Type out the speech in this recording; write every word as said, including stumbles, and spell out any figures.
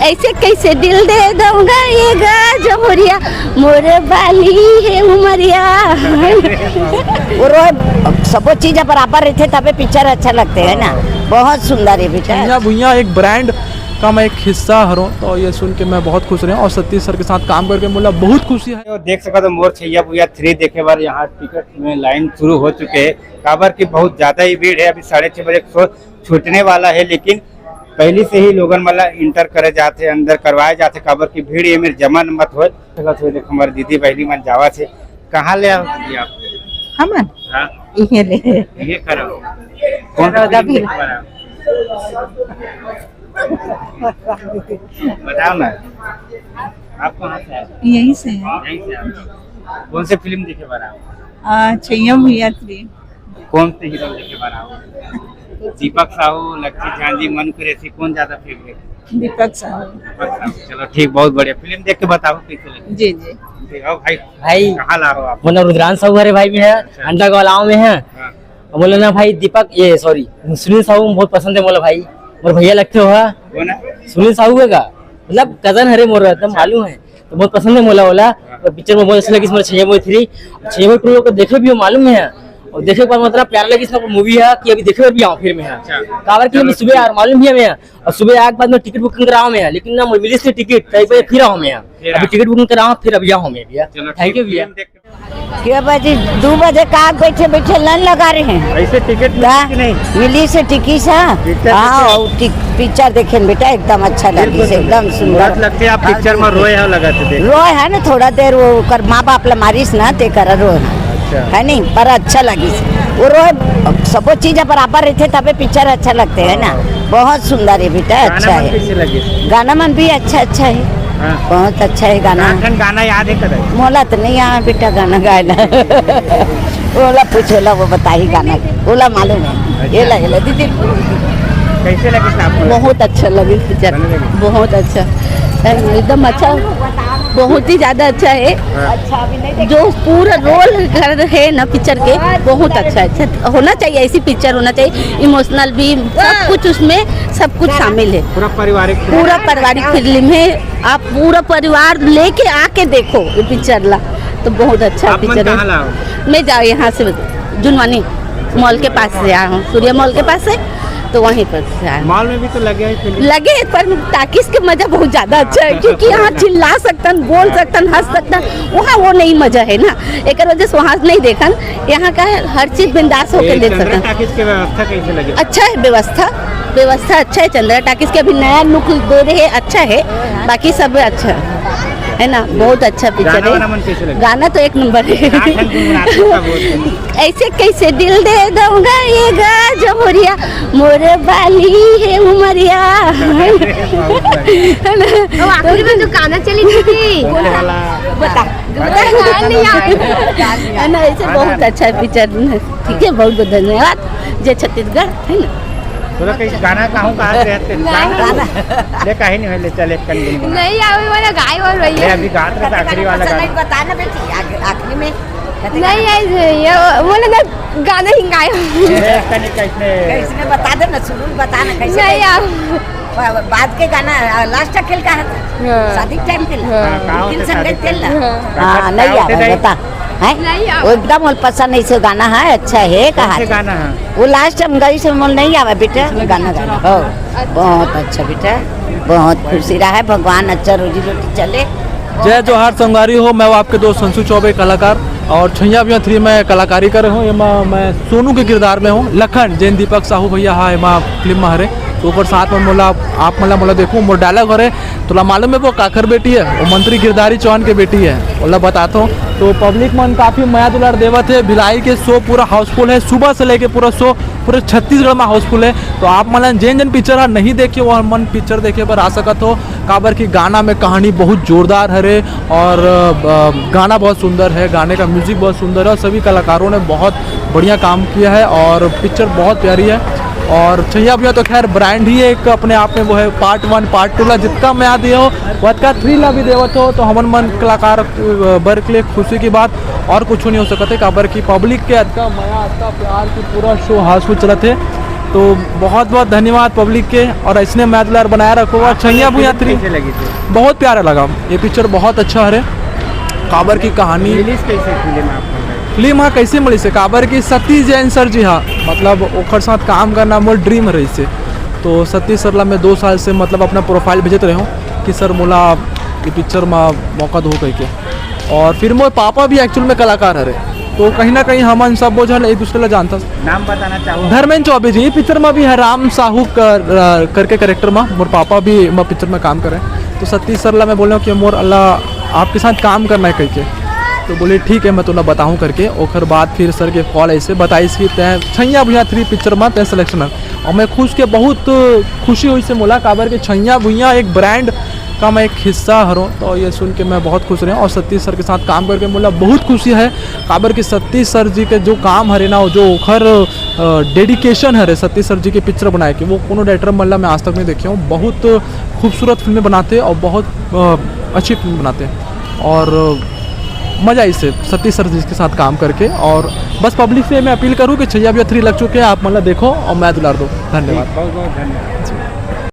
ऐसे कैसे दिल दे दूंगा ये गाजमुरिया, मोरे बाली है उमरिया। वो रोए, सबो चीज बराबर रहते तबे पिक्चर अच्छा लगते है ना। बहुत सुंदर है पिक्चर। भुइयां भुइयां एक ब्रांड का मैं एक हिस्सा हरों, तो ये सुन के मैं बहुत खुश रहे और सतीश सर के साथ काम करके मोला बहुत खुशी है। तो देख सकत हो मोर छैया भुइयां थ्री देखे बर यहाँ टिकट में लाइन शुरू हो चुके है, काबर की बहुत ज्यादा ही भीड़ है। अभी साढ़े छह बजे शो छूटने वाला है, लेकिन पहले से ही लोगन मन ला इंटर करे जाथे, अंदर करवाए जाथे, काबर की भीड़ ये मेर जमा न मत होए। चलो, तो देख, हमारे दीदी बहनी मन जावा थे, कहाँ ले आओ दीदी आप? हमन हाँ, इहे ले। ये करो। कौन सा रौदा फिल्म भी। देखे बर आओ? बताओ ना, आप कहाँ से आए? यहीं से है। यहीं से आए। कौन से फिल्म देखे बर आओ? आ, छैया भुइयां थ्री। कौन से हीरो देखे बर आओ? दीपक साहू, लक्की झांझी, मनु कुरैशी, कौन ज्यादा फेवरेट? दीपक साहू। दीपक साहू। चलो ठीक, बहुत बढ़िया। फिल्म देख के बताओ कैसे लगी। जी, जी। ठीक, आओ भाई। भाई, कहाँ ला रहे हो आप? मोर नाम रुद्रांश साहू हरे भाई, मैं है अच्छा। अंडा गाँव में है। हाँ। बोले ना भाई दीपक, ये सॉरी, सुनील साहू बहुत पसंद है मोला भाई, मोर भैया लगते हो। हाँ? कौन है? सुनील साहू है का? मतलब कजन हरे मोर, एकदम अच्छा। मालूम है। तो बहुत पसंद है मोला ओला। हाँ। तो पिक्चर में बहुत अच्छा लगी, मोला छैया भुइयां थ्री, छैया भुइयां टू को देखे भी हो मालूम है। और देखे के बाद मतलब प्यारा लगी इसमें मूवी है कि अभी देखे भी आऊँ फिर मैं। अच्छा। काबर की चलो अभी सुबह ठीक। यार मालूम भी है मैं, और सुबह आए के बाद मैं टिकट बुकिंग कराऊँ मैं, लेकिन ना मिली से टिकट, तो एक बजे फिर आऊँ मैं। फिर अभी आ। टिकट बुकिंग कराऊँ, फिर अभी आऊँ मैं भैया। चलो थैंक यू ठीक, भैया। फिल्म देख के के बजे, दू बजे का बैठे बैठे लाइन लगा रहे हैं। ऐसे टिकट मिली का? कि नहीं? मिली से टिकी सा। पिक्चर हाँ, देखे? और टिक-, पिक्चर देखे न बेटा, एकदम अच्छा लगी, बिल्कुल। एकदम सुंदर। बहुत लगते आप पिक्चर में रोए हो, लगा थे देख। रोए है ना, थोड़ा देर वो कर माँ बाप ला मारिस ना, ते कर रोए। अच्छा। है नहीं, पर अच्छा लगी। वो रोए, सबो चीज बराबर रहते तबे पिक्चर अच्छा लगते है ना। हाँ। बहुत सुंदर है बेटा, गाना अच्छा मन है। कैसे लगे? गाना मन भी अच्छा, अच्छा है। हाँ। बहुत अच्छा है गाना। कहाँ ठन गाना याद है कदर? मोला तो नहीं आवे बेटा गाना गाना। ओला पूछो ला, वो बताही गाना। ओला मालूम है। अच्छा। ये ला, ये ला, दीदी। कैसे लगे आपको? बहुत अच्छा लगे पिक्चर। बढ़िया लगे। बहुत अच्छा। एकदम अच्छा। बहुत ही ज्यादा अच्छा है। हाँ। जो पूरा रोल कर रहे हैं ना पिक्चर के, बहुत अच्छा है। अच्छा होना चाहिए, ऐसी पिक्चर होना चाहिए। इमोशनल भी, सब कुछ उसमें, सब कुछ शामिल है। पूरा पारिवारिक। पूरा पारिवारिक फिल्म है। आप पूरा परिवार लेके आके देखो ये पिक्चर ला, तो बहुत अच्छा आप मन पिक्चर कहाँ है। लाओ? मैं जाओ यहाँ से जुनवानी मॉल के पास से आया हूँ, सूर्या मॉल के पास से, तो वहीं पर से आया हूँ। मॉल में भी तो लगे हैं फिल्म। लगे, पर टाकीज के मजा बहुत ज्यादा अच्छा है, क्योंकि यहाँ चिल्ला सकतन, बोल सकतन, हंस सकतन, वहाँ वो नहीं मजा है ना, एक वजह से वहाँ नहीं देखन। यहाँ का है, हर चीज बिंदास होकर ये देख चंद्रा सकते हैं। टाकीज की व्यवस्था कैसे लगी? अच्छा है व्यवस्था, व्यवस्था अच्छा है। चंद्रा टाकीज के अभी नया लुक दे रहे हैं, अच्छा है, बाकी सब अच्छा है ना, बहुत अच्छा पिक्चर गाना है। वाना मन कैसे लगे? गाना तो एक नंबर है। कहाँ ठन गुनगुनाते हो, बोलते हैं? ऐसे कैसे दिल दे दूंगा ये गाजमुरिया, मोरे बाली है उमरिया। बहुत बढ़िया। है ना? तो आखिरी में जो गाना चली थी, कौन सा वाला? बता। है ना, ऐसे बहुत अच्छा है पिक्चर। ठीक है, बहुत बहुत धन्यवाद। जय छत्तीसगढ़, है ना? तोरा कहीं गाना कहूँ कहाँ से हते? गाना। ले कहीं नहीं होले, चल एक कन गुनगुना। नहीं आवे वाला गाय और भैया। ले अभी गात रहे तो आखिरी वाला गाना। बताना बेटी, आखिरी में। नहीं आई, ये बोले ना गाना ही गाए। ले एक कन कैसे? कैसे बता दे ना, सुरूर बता ना कैसे? नहीं आवे। बा-, बाद के गाना, आ, लास्ट अकेल का है? हाँ। शादी टाइम के लिए? हाँ। हाँ, कहाँ होते शादी टाइम? हाँ। हाँ, नहीं आवे, बता। हैं? नहीं आवे। वो एकदम मोल पसंद नहीं से गाना है, अच्छा है, कहा गाना है? वो लास्ट टाइम गई से मोल नहीं आवे बेटा, गाना गाना। हो, अच्छा। बहुत अच्छा बेटा, बहुत खुशी रहा है, भगवान अच्छा रोजी रोटी चले। जय जोहार संगवारी हो, मैं हूं आपके दोस्त संशु चौबे, कलाकार, और छैया भुइयां थ्री में कलाकारी करे हूँ। ये मैं, मैं सोनू के किरदार में हूँ, लखन, जेन दीपक साहू भैया हा एमा फिल्म में हरे, तो ओकर साथ में मोला, आप मोला, मोला देखो, मोर डायलॉग हरे, तोला मालूम है वो काकर बेटी है? वो मंत्री गिरधारी चौहान के बेटी है, ओला बताता हूँ। तो पब्लिक मन काफी मया दुलार देवत है, भिलाई के शो पूरा हाउसफुल है, सुबह से लेके पूरा शो पूरे छत्तीसगढ़ में हाउसफुल है। तो आप मन जेन जेन पिक्चर हा नहीं देखे, वो मन पिक्चर देखे बर आ सकत हो। काबर की गाना में कहानी बहुत जोरदार हरे और, अ, गाना बहुत सुंदर है, गाने का म्यूजिक बहुत सुंदर है और सभी कलाकारों ने बहुत बढ़िया काम किया है और पिक्चर बहुत प्यारी है। और छैया भुइयां तो खैर ब्रांड ही एक अपने आप में वो है, पार्ट वन, पार्ट टू ला जितना मया दिए हो, वतका थ्री ला भी देवत हो, तो हमन मन कलाकार, अ, बर के लिए खुशी की बात और कुछ नहीं हो सकत है। काबर की पब्लिक के अतका मया, अतका प्यार की पूरा शो हाउसफुल चलत है। तो बहुत बहुत धन्यवाद पब्लिक के, और ऐसने मया दुलार बनाए रखो। और छैया भुइयां थ्री कैसे लगी थी? बहुत प्यारा लगा, ये पिक्चर बहुत अच्छा हरे। काबर की कहानी रिलीज कैसे फिल्म आपको? फिल्म हा कैसे मिलिस हे, काबर की सतीश जैन सर जी हा, मतलब ओखर साथ काम करना मोर ड्रीम रहिस हे। तो सतीश सर ला मैं दो साल से मतलब अपना प्रोफाइल भेजत रहे हूँ कि सर मोला ये पिक्चर में मौका दो कह के। और फिर मोर पापा भी एक्चुअल में कलाकार हरे, तो कहीं ना कहीं हमन सब वो झन एक दूसरे ला जानता। नाम बताना चाहो? धर्मेंद्र चौबे जी, ये पिक्चर में भी है राम साहू कर, करके कैरेक्टर में मोर पापा भी मैं पिक्चर में काम करे। तो सतीश सर ला मैं बोले कि मोर अल्लाह आपके साथ काम करना है कह के। तो बोले ठीक है, मैं तुला बताऊँ करके। ओकर बाद फिर सर के कॉल ऐसे बताइस कि तैं छैया भुइयां थ्री पिक्चर में तैं सिलेक्शन है। और मैं खुश के बहुत खुशी होइस हे मोला, काबर के छैया भुइयां एक ब्रांड का मैं एक हिस्सा हरों, तो ये सुन के मैं बहुत खुश रहे हूँ। और सतीश सर के साथ काम करके मोला बहुत खुशी है, काबर के सतीश सर जी के जो काम हरे ना, जो ओखर डेडिकेशन हरे सतीश सर जी के पिक्चर बनाए के, वो कोनो डायरेक्टर मन ला मैं आज तक नहीं देखे हूँ। बहुत खूबसूरत फिल्में बनाते और बहुत अ, अच्छी फिल्म बनाते हैं। और मज़ा आइस हे सतीश सर जी के साथ काम करके। और बस पब्लिक से मैं अपील करूँ कि छैया भुइयां थ्री लग चुके हैं, आप मन ला देखो और मया दुलार दो। धन्यवाद। बहुत बहुत धन्यवाद।